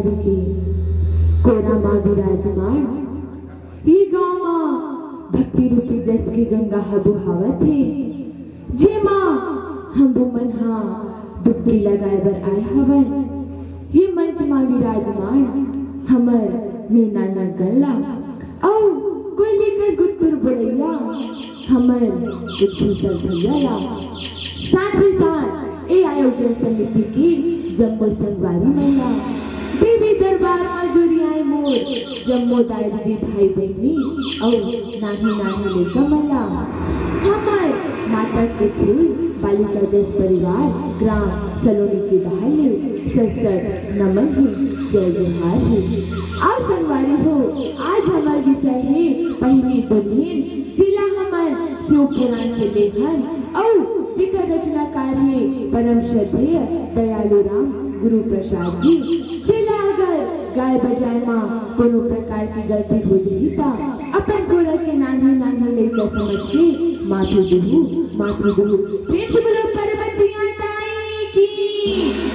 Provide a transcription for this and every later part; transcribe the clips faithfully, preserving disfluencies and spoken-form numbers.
के कोरा मा विराजमान ये गांव मा भक्ति रूपी जस के गंगा ह बोहावत हे, जेमा हम वो मन हा डुबकी लगाए बर आए हवन। ये मंच मा विराजमान हमर मीना नंदन ला अउ कोयली कस गुदगुद बोलइया हमर विभूषण भैया ला, साथ ही साथ ए आयोजन समिति के जम्मो संगवारी मन ला, देवी दरबार मा जुरियाए मोर जम्मो दाई दीदी भाई बहिनी अउ नान्हे नान्हे लइका मन ला, हमर माता के फूल बालिका जस परिवार ग्राम सलोनी के डहार ले सत सत नमन हे, जय जोहार हे। अउ संगवारी हो, आज हमर विषय हे पहिली दुल्हिन, जेला हमन शिव पुराण से ले हन अउ जेकर रचनाकार हे परम श्रद्धेय दयालु राम गुरु प्रसाद जी। जेला अगर गाय बजाए मा कोनो प्रकार के गलती हो जही, त अपन कोरा के नान्हे नान्हे लइका समझ के माफी देहू, माफी देहू। प्रेम से बोलो पार्वती माता की,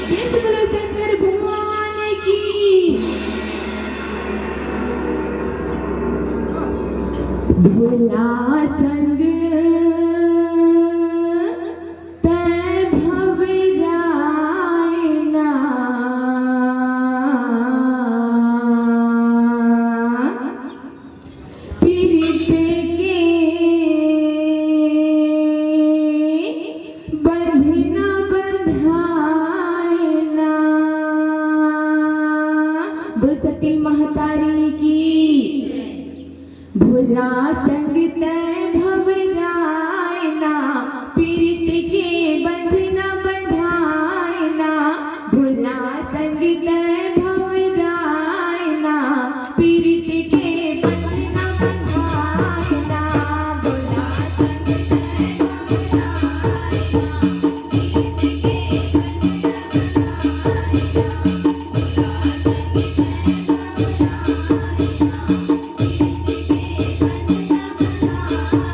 प्रेम से बोलो शंकर भगवान की। भोला संग तै भवरायना, पीरित के बंधना बंधायना। बोल सती महतारी की। भोला संग तै भवरायना, पीरित के बंधना बंधायना। भोला संग तै भवरायना, पीरित के बंधना बंधायना। भोला संग तै भवरायना, पीरित के बंधना बंधायना।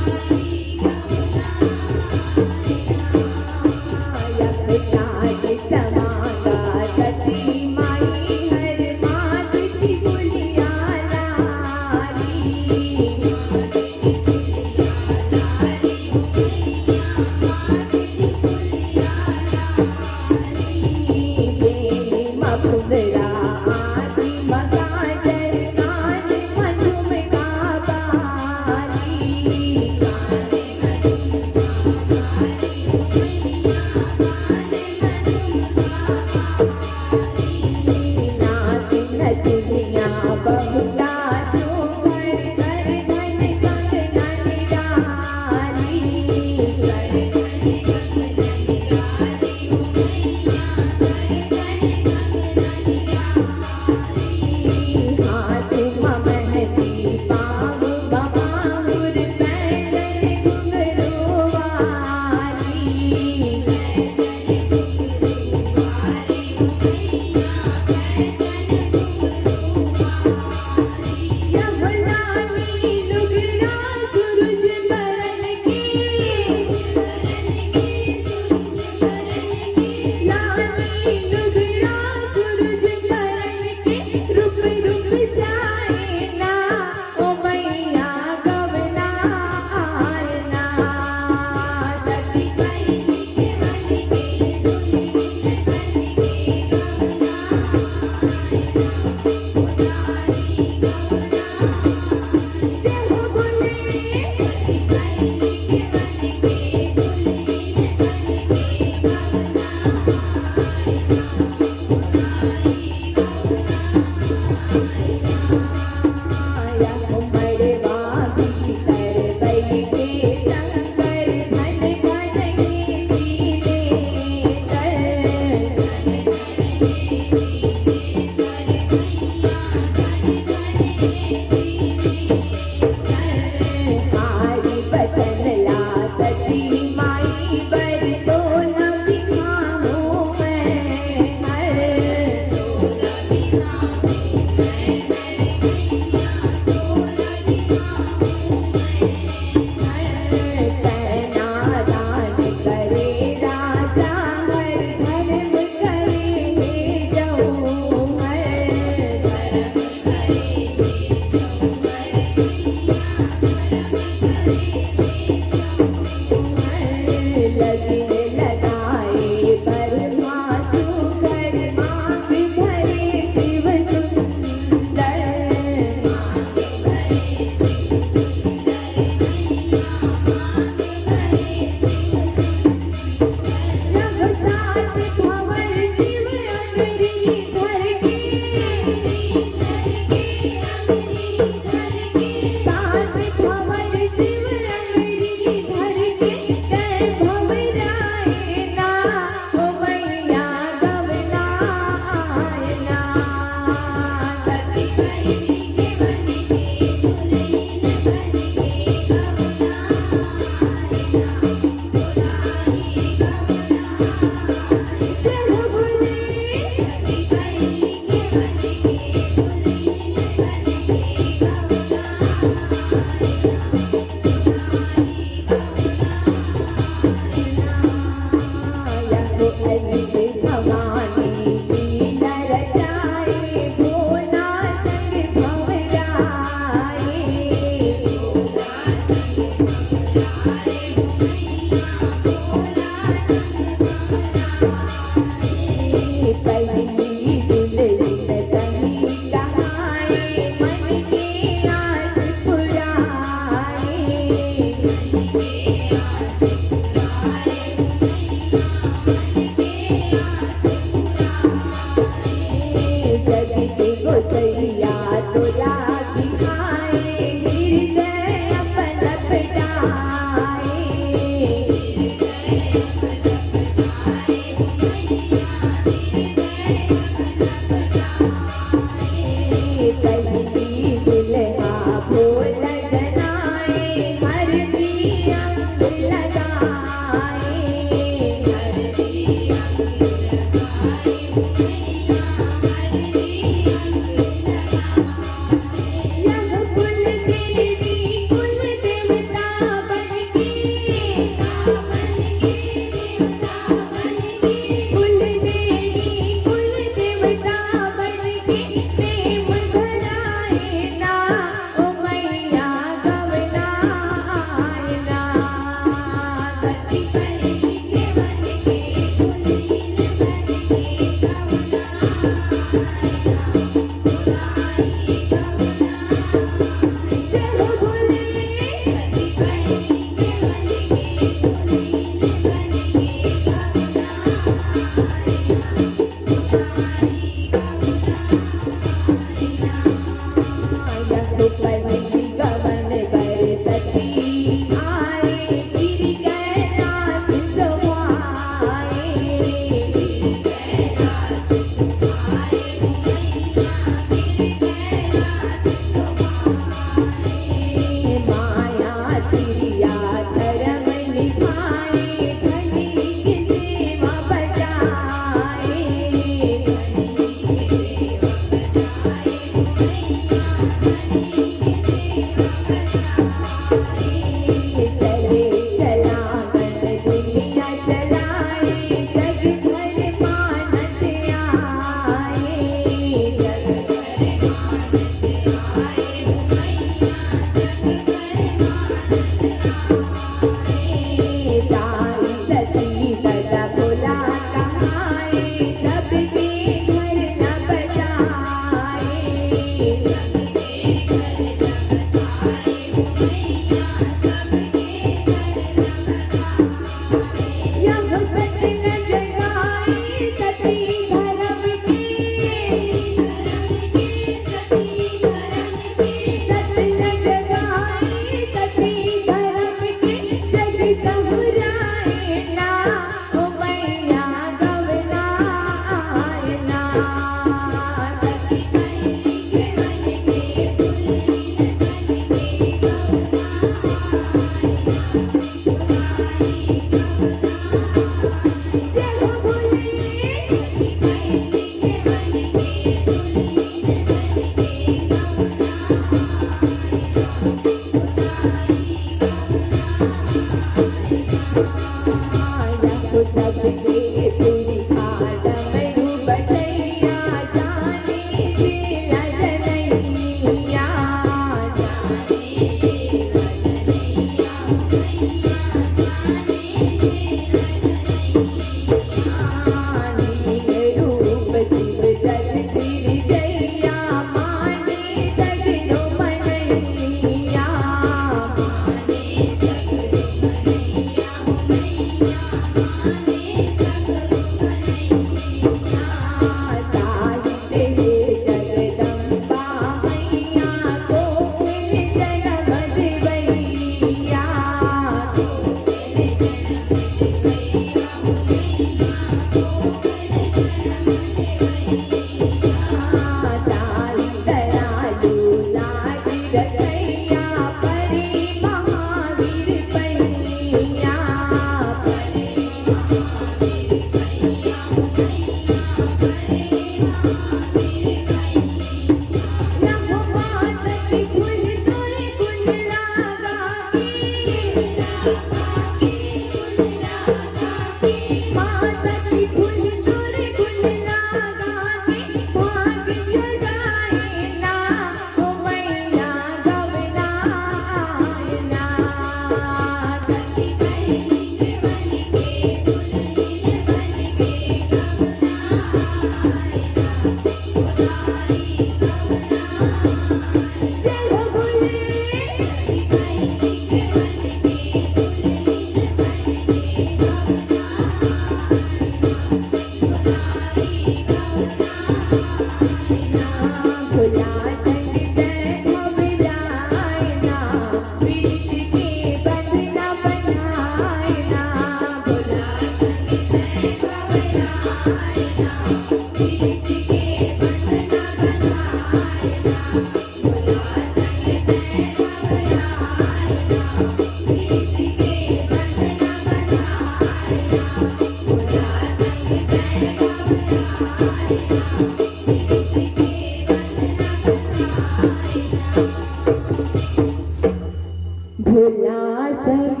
भोला सग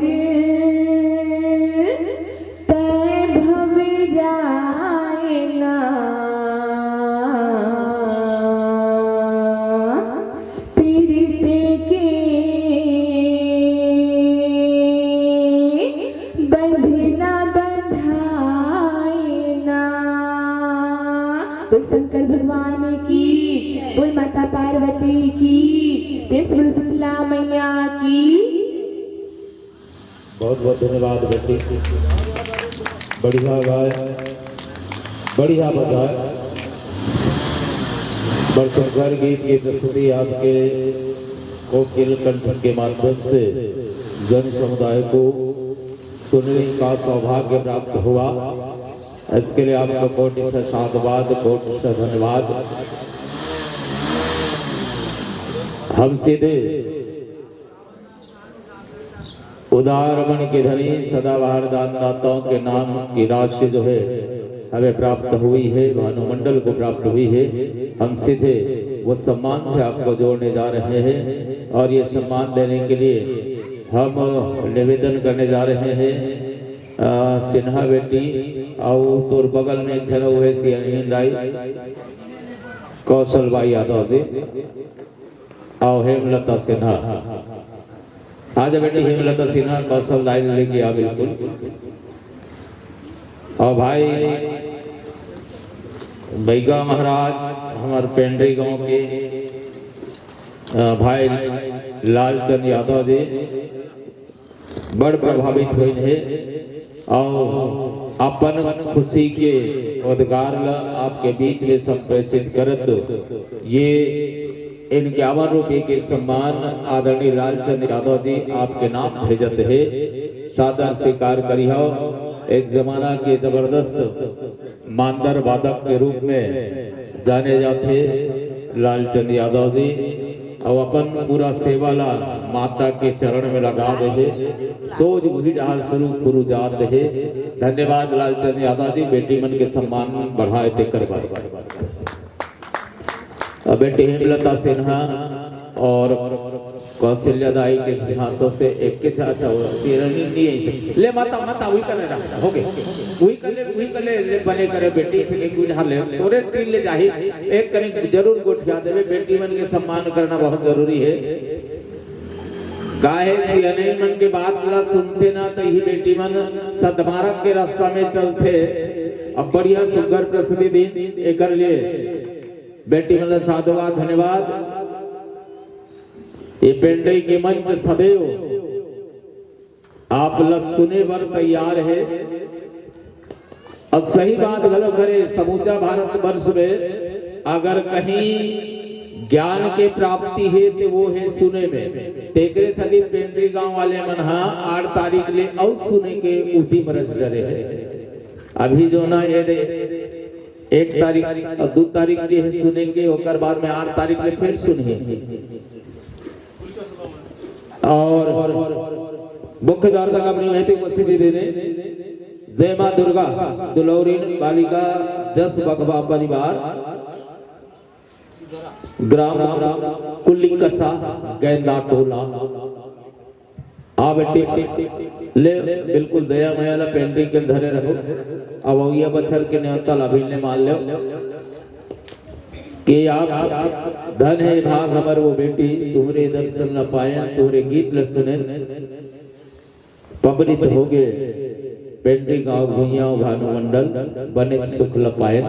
तै भव जाए ना, पीरित के बंधना बंधाए ना। बोल शंकर भगवान की, बोल माता पार्वती की, प्रेम से बोलो शीतला मैया की। बहुत बहुत धन्यवाद बेटी, बढ़िया गाय, बढ़िया बजाए। बड़ सुंदर गीत की प्रस्तुति आपके कोकिल कंठ के माध्यम से जन समुदाय को सुनने का सौभाग्य प्राप्त हुआ। इसके लिए आपको कोटि से साधुवाद, कोटि से धन्यवाद। हम सीधे उदार मन के धनी सदाबहार दानदाताओं के नाम की राशि जो है हमें प्राप्त हुई है, भानुमंडल को प्राप्त हुई है। हम सीधे वो सम्मान से आपको जोड़ने जा रहे हैं और ये सम्मान देने के लिए हम निवेदन करने जा रहे हैं, अ, सिन्हा बेटी और तोर बगल में एक झन हुए सियानी दाई कौशल बाई यादव जी। आओ हेमलता सिन्हा, आजा बेटी हेमलता सिन्हा, कौशल दाई लेके आ बिल्कुल। और भाई बैगा महाराज हमारे पेंडरी गांव के, अ, भाई लालचंद यादव जी बड़ प्रभावित होइन हे। और अपन खुशी के उद्गार ल आपके बीच में संप्रेषित करत ये इक्यावन रुपये के सम्मान आदरणीय लालचंद यादव जी आपके नाम भेजत हे, सादर स्वीकार करिहो। एक जमाना के जबरदस्त मांदर वादक के रूप में जाने जाते लालचंद यादव जी, और अपन पूरा सेवा ला माता के चरण में लगा दे हे। सोज वही डहार शुरू गुरु जात हे। धन्यवाद लालचंद यादव जी, बेटी मन के सम्मान बढ़ाए तेकर बर। अब बेटी हेमलता सिन्हा और कौशल्या दाई के हाथों से एक के साथ और तेरा नहीं, नहीं ऐसे। ले माता, माता, वही कर ले रहा, हो गए। वही कर ले, वही कर ले, ले बने करे बेटी से एक कुछ हार ले। तोरे तीन ले जाही, एक कनिक जरूर गोठिया देवे, बेटी मन के सम्मान करना बहुत जरूरी है। काहे सियाने मन के बात ला सुनते ना, तो ही बेटी मन सदमार्ग के रास्ता में चलते। अब बढ़िया सुंदर प्रस्तुति दिन एकर लिए बेटी मन ला साधुवाद, धन्यवाद। ये पेंडई के मंच सदैव आप ल सुने बर तैयार हे। अउ सही बात घलो करे, समूचा भारतवर्ष में अगर कहीं ज्ञान के प्राप्ति हे, ते वो हे सुने में। तेकरे सेती पेंडरी गांव वाले मन ह आठ तारीख ले अउ सुने के उदिम रच डरे हे। अभी जो ना ये दे, एक तारीख अउ दू तारीख के हे सुने के, ओकर बाद में आठ तारीख ले फिर सुनही। और मुख्य द्वार तक अपनी महती उपस्थिति देने जय मां दुर्गा दुलौरिन बालिका जस बघवा परिवार, ग्राम कुलिकसा, गैंदा टोला। आ बेटी, ले बिल्कुल दया मया ला पेंडरी के धरे रहो। अब अवइया बछर के नेवता ला अभी ले मान लो। के आप धन हे भाग हमर वो बेटी, तुहरे दर्शन ल पायन, तुहरे गीत ल सुनेन। पबनित होगे पेंडरी गांव भुइयां भानु मंडल, बने सुख ल पायन।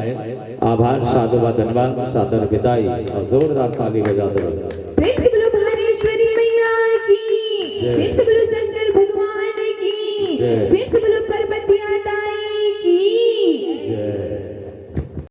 आभार, साधुवाद, धन्यवाद, सादर बिदाई अउ जोरदार ताली बजा दो। प्रेम से बोलो भुवनेश्वरी मैया की, जय। प्रेम से बोलो शंकर भगवान की, जय। प्रेम से बोलो पर